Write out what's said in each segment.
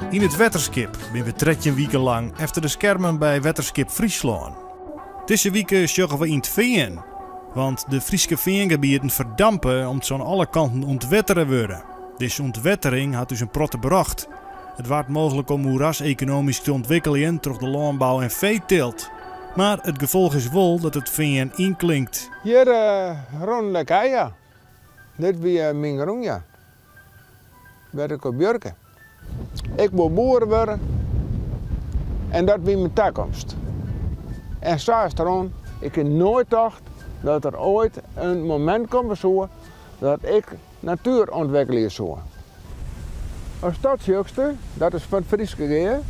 Yn it Wetterskip binne we 13 wiken lang efter de skermen by Wetterskip Fryslân. Dizze wike sjogge we yn it fean, want de Fryske feangebieten ferdampe om't se oan alle kanten ûntwettere wurde. Dizze ûntwettering hat ús in protte brocht. It waard mooglik om moerasekonomysk te ûntwikkeljen troch de lânbou en feetylt. Mar it gefolch is wol dat it fean ynklinkt. Hjir rûnen de kij, ja. Dit wie myn grûn, ja. Wêr't ik op wurke. Ik wol boer wurde en dat wie myn takomst. En sa is it rûn. Ik hie noait tocht dat der oait in momint komme soe dat ik natuer ûntwikkelje soe. As dat sjochste, dat is fan it Fryske Gea.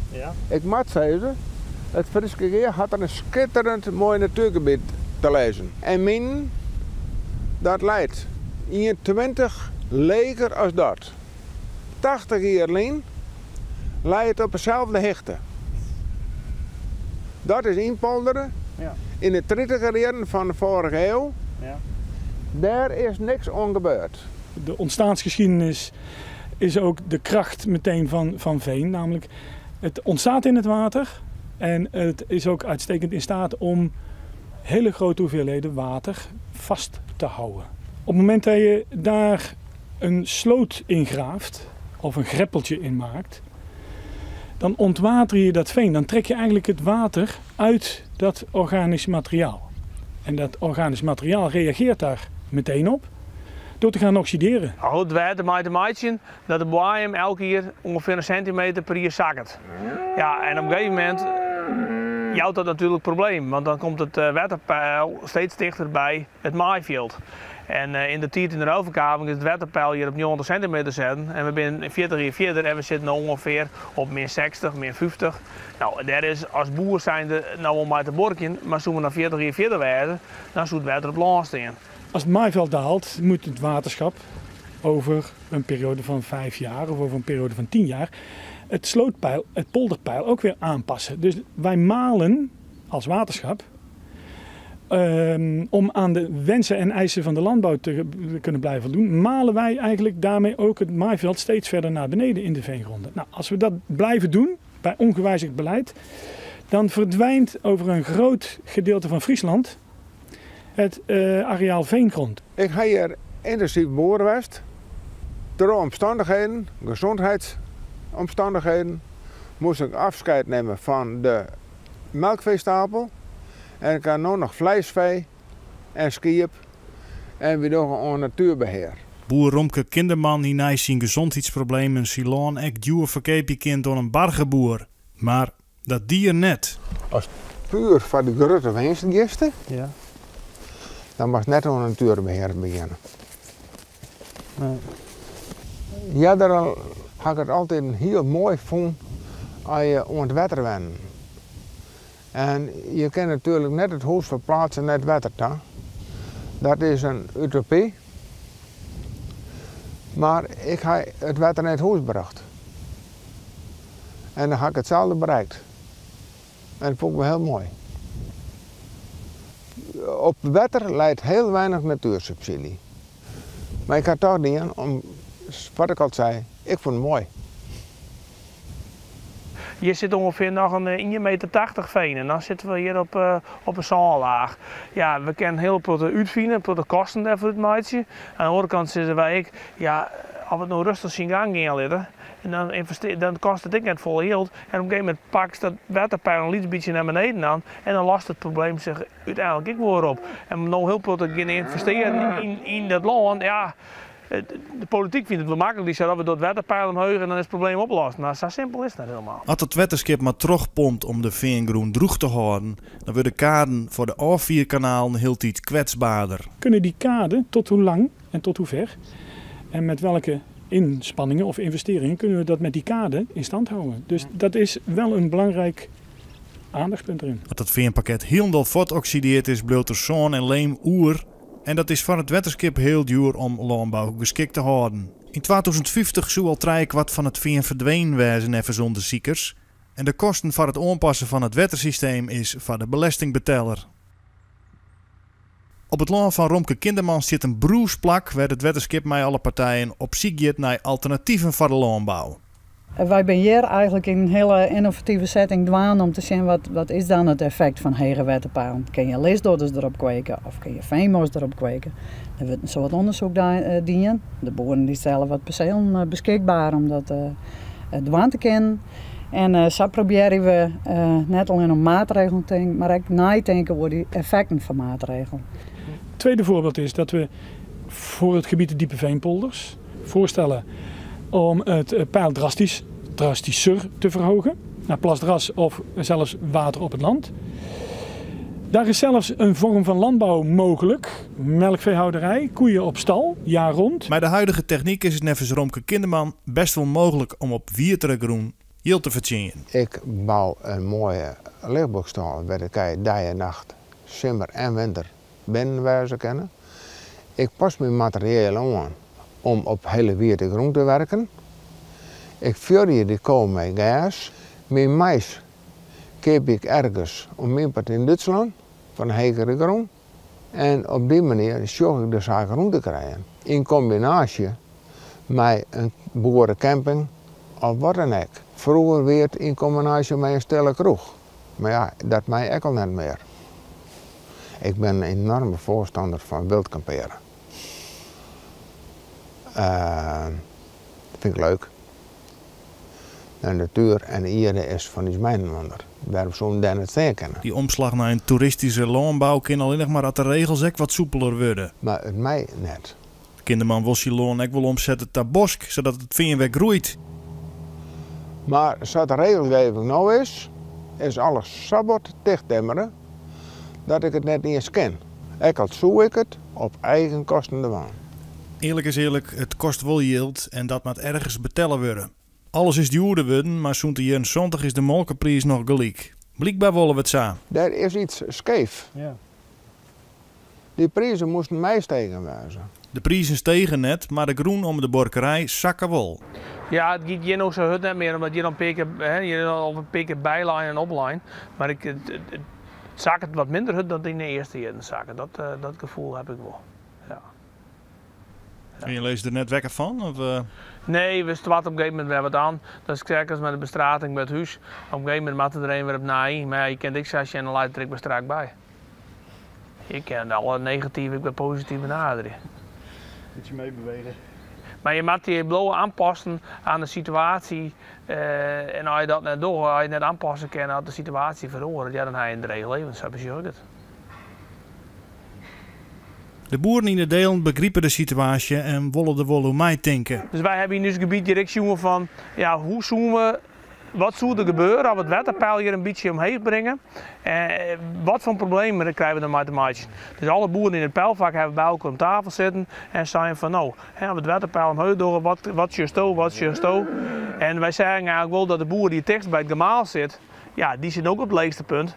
Ik moat sizze, it Fryske Gea hat der in skitterend moai natuergebiet te lizzen. En myn, dat leit 21 leger as dat. 80 jier lyn lei it op deselde hichte. Dat is ynpoldere yn de tritiger jierren fan de foarige iuw. Dêr is niks oan gebeurd. De ontstaansgeschiedenis is ook de kracht meteen van veen. Namelijk, het ontstaat in het water en het is ook uitstekend in staat om hele grote hoeveelheden water vast te houden. Op het moment dat je daar een sloot in graaft of een greppeltje in maakt, dan ontwater je dat veen. Dan trek je eigenlijk het water uit dat organisch materiaal. En dat organisch materiaal reageert daar meteen op door te gaan oxideren. Het wetter mei te meitsjen dat de boaiem elk jier ûngefear in sintimeter per jier sakket. Ja, en op in gegeven momint jout dat natuerlik probleem, want dan komt it wetterpeil steeds tichter by it maaifjild. En yn de tiid yn de ruilferkaveling is it wetterpeil hjir op 90 sintimeter setten en we binne 40 jier fierder en we sitte no ûngefear op min 60, min 50. No, dêr is as boer zijnde no wol mei te buorkjen, mar soe we noch 40 jier fierder wêze, dan soe it wetter op lân stean. Als het maaiveld daalt, moet het waterschap over een periode van 5 jaar of over een periode van 10 jaar het slootpeil, het polderpeil ook weer aanpassen. Dus wij malen als waterschap om aan de wensen en eisen van de landbouw te kunnen blijven voldoen, malen wij eigenlijk daarmee ook het maaiveld steeds verder naar beneden in de veengronden. Nou, als we dat blijven doen bij ongewijzigd beleid, dan verdwijnt over een groot gedeelte van Friesland het areaal veengrond. Ik ga hier intensief boeren west. Door omstandigheden, gezondheidsomstandigheden, moest ik afscheid nemen van de melkveestapel. En ik had nu nog vleesvee en skiep en we doen aan natuurbeheer. Boer Romke Kinderman die na zijn gezondheidsproblemen syn lân ek djoer ferkeapje kind oan in bargeboer. Mar dat die er net. As puer foar de grutte winst giest, dan moatst net oan natuerbehear begjinne. Nee. Earder al ha ik it altyd hiel moai fûn as je oan it wetter wennen. En je kinne natuerlik net it hûs ferpleatse nei it wetter ta. Dat is in utopy. Mar ik ha it wetter nei it hûs brocht. En dan ha ik itselde berikt. En dat fûn ik wol hiel moai. Op wetter leit hiel weinich natuersubsydzje. Mar ik ha it toch dien om, wat ik al sei, ik fûn it moai. Hjir sit ûngefear noch in ien meter tachtich fean en dan sitte we hjir op in sânlaach. Ja, we kinne in hiel protte útfine, in protte kosten dêrfoar útmeitsje. Oan de oare kant sizze wy ek, ja, as we it no rêstich syn gang gean litte, en dan dan kostet it ek net folle jild. En op in gegeven momint pakst dat wetterpeil in lyts bytsje nei beneden dan en dan lost it probleem sich úteinlik ek wol wer op. En no hiel protte gean ynvestearjen yn dat lân, ja, de polityk fynt it wol maklik, dy seit of we dogge it wetterpeil omheech en dan is it probleem oplost. Mar sa simpel is it net hielendal. As it wetterskip mar trochpompt om de feangrûn drûch te hâlden, dan wurde kaden foar de ôffierkanalen hieltyd kwetsberder. Kunnen die kaden tot hoe lang en tot hoe ver en met welke inspanningen of investeringen kunnen we dat met die kade in stand houden. Dus dat is wel een belangrijk aandachtspunt erin. As it feanpakket hielendal fuortoksidearre is, bliuwt der sân en leem oer. En dat is foar it wetterskip hiel djoer om lânbou geskikt te hâlden. Yn 2050 soe al trijekwart fan it fean ferdwûn wêze neffens ûndersikers. En de kosten foar it oanpassen fan it wettersysteem is foar de belestingbeteller. Op it lân fan Romke Kinderman stiet in brûsplak wêr't it wetterskip mei alle partijen op syk giet nei alternativen foar de lânbou. Wy binne hjir eigentlik yn in hiele ynnovative setting dwaande om te sjen wat, wat is dan it effekt fan hege wetterpeilen. Kinne je lisdodders derop kweke of kinne je veenmos derop kweke? Der wurdt in soad ûndersyk dien. De boeren dy stelle wat perselen beskikber om dat dwaan te kinnen. En sa probearje we net allinnich om maatregelen te tinken, mar ek neitinke oer dy effekten fan maatregelen. Het tweede voorbeeld is dat we voor het gebied de Diepe Veenpolders voorstellen om het peil drastisch, drastischer te verhogen. Naar plasdras of zelfs water op het land. Daar is zelfs een vorm van landbouw mogelijk. Melkveehouderij, koeien op stal, jaar rond. Mei de huidige technyk is it neffens Romke Kinderman best wol mooglik om op wietere grûn jild te fertsjinjen. Ik bou in moaie lichtboksstâl wêr't de kij dei en nacht, simmer en winter binnen wêze kinne. Ik pas myn materieel oan om op hiele wiete grûn te werken. Ik fjurje de ko mei gers. Myn mais keapje ik ergens om myn part yn Dútslân fan hegere grûn. En op dy manier sjoch ik de saak rûn te krijen. Yn kombinaasje mei in boerecamping of wat dan ek. Froeger wie it yn kombinaasje mei in stille kroech. Mar ja, dat mei ek al net mear. Ik bin in enorme foarstanner fan wyldkampearjen. Dat fyn ik leuk. De natuer en de ierde is fan ús mei-inoar. Wêrom soene we dêr net stean kinne? Dy omslach nei in toeristyske lânbou kin allinnich mar as de regels ek wat soepeler wurde. Mar it mei net. Kinderman wol syn lân ek wol omsette ta bosk, sadat it fean wer groeit. Mar sa't de regelgeving no is, is alles sa bot tichttimmere dat ik it net iens kin. Ek al soe ik it op eigen kosten dwaan. Earlik is earlik, it kostet wol jild en dat moat ergens betelle wurde. Alles is djoerder wurden, mar sûnt de jierren 70 is de molkepriis noch gelyk. Blykber wolle we it sa. Der is iets skeef. Dy prizen moasten meistegen wêze. De prizen stegen net, mar de grûn om de buorkerij sakke wol. Ja, it giet hjir no sa hurd net mear, omdat hjir al in pear kear, hè, hjir is al in pear kear bylein en oplein. Mar ik, it, it, it sakket wat minder hurd dan it yn de earste jierren sakke. Dat, dat gefoel ha ik wol. Ja. En je lizze der net wekker fan? Of? Nee, we stoarte op in gegeven momint wer wat oan. Dat is krekt as mei de bestrating by it hús. Op in gegeven momint moat der even wer opnij. Mar ja, je kinne it ek sa sjen, dan leit it der ek wer strak by. Je kinne alle negatyf ek wer posityf benaderje. Bytsje meebewege. Mar je moatte je bliuwe oanpassen oan de situaasje. En as je dat net dogge, as je net oanpasse kinne as de situaasje feroaret, ja, dan ha je in dreech leven. Sa besjoch ik it. De boeren yn de Deelen begripe de situaasje en wolle der wol oer meitinke. Dus wy hawwe yn ús gebiet hjir ek sjoen fan, ja, hoe soene we, wat soe der gebeure as we it wetterpeil hjir in bytsje omheech bringe? En wat foar problemen krije we dan mei te meitsjen? Dus alle boeren yn it peilfak hawwe by elkoar om tafel sitten en seinen fan, no, as we it wetterpeil omheech dogge, wat, wat sjochsto, wat sjochsto? En wy seagen eigentlik wol dat de boer dy't it tichtst by it gemaal sit, ja, dy sit ook op it leechste punt.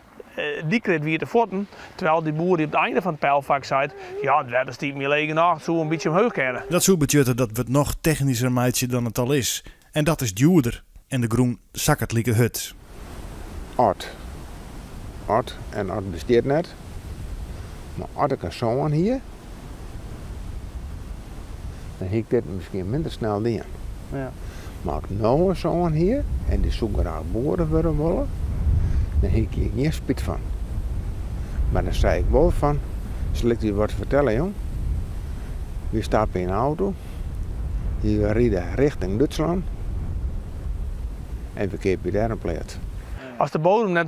Dy krijt wiete fuotten, terwijl dy boer dy't op it einde fan it peilfak seit, ja, it wetter stiet my leech genôch, it soe in bytsje omheech kinne. Dat soe betsjutte dat we it noch technysker meitsje dan it al is. En dat is djoerder en de grûn sakket like hurd. As, as en as bestiet net, mar as ik in soan hie, dan hie ik dit miskien minder snel dien. Mar as ik no in soan hie en dy soe graach boer wurde wolle, dan hie ik hjir gjin spyt fan. Mar dan sei ik wol fan, sil ik dy wat fertelle jong? Wy stappe yn de auto, wy ride richting Dútslân en we keapje dêr in pleats. As de bodem net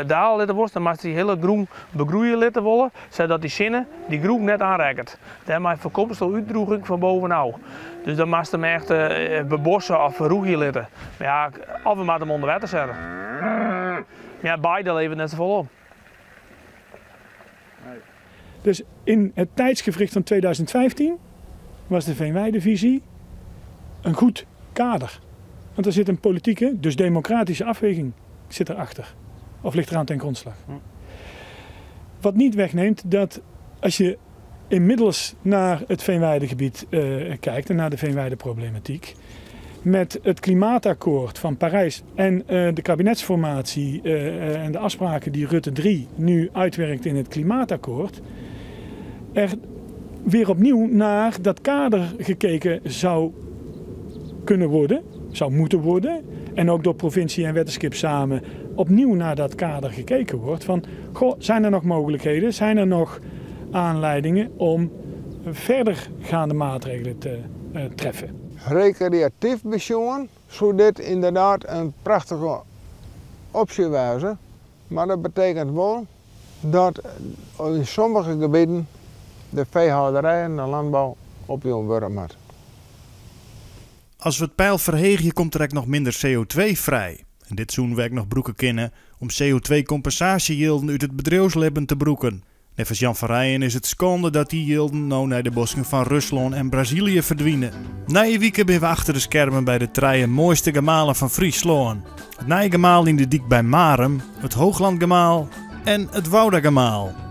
dale litte wolst, dan moatst dy hiele grûn begroeie litte wolle, sadat dy sinne dy grûn net oanrekket. Dêrmei foarkomst al útdrûging fan bovenôf. Dus dan moatst him echt bebosse of ferrûgje litte. Mar ja, of we moatte him ûnder wetter sette. Mar ja, beide leveret net safolle op. Dus in het tijdsgewricht van 2015 was de Veenweidevisie een goed kader. Want er zit een politieke, dus democratische afweging zit erachter. Of ligt eraan ten grondslag. Wat niet wegneemt dat als je inmiddels naar het veenweidegebied kijkt en naar de veenweideproblematiek, met het klimaatakkoord van Parijs en de kabinetsformatie en de afspraken die Rutte 3 nu uitwerkt in het klimaatakkoord, er weer opnieuw naar dat kader gekeken zou kunnen worden. zou moeten worden. En ook door provincie en wetterskip samen opnieuw naar dat kader gekeken wordt. Van, goh, zijn er nog mogelijkheden? Zijn er nog aanleidingen om verdergaande maatregelen te treffen? Recreatief besjoen zou dit inderdaad een prachtige optie wezen. Maar dat betekent wel dat in sommige gebieden de veehouderij en de landbouw opjûn wurde moat. As we it peil ferheegje komt der ek noch minder CO2 frij. En dit soene we ek noch brûke kinne om CO2-kompensaasjejilden út it bedriuwslibben te brûken. Neffens Jan van Rijen is it skande dat dy jilden no nei de bosken fan Ruslân en Brazilië ferdwine. Nije wike binne we achter de skermen by de trije moaiste gemalen fan Fryslân. It nije gemaal yn de dyk by Marum, it Hooglandgemaal en it Woudagemaal.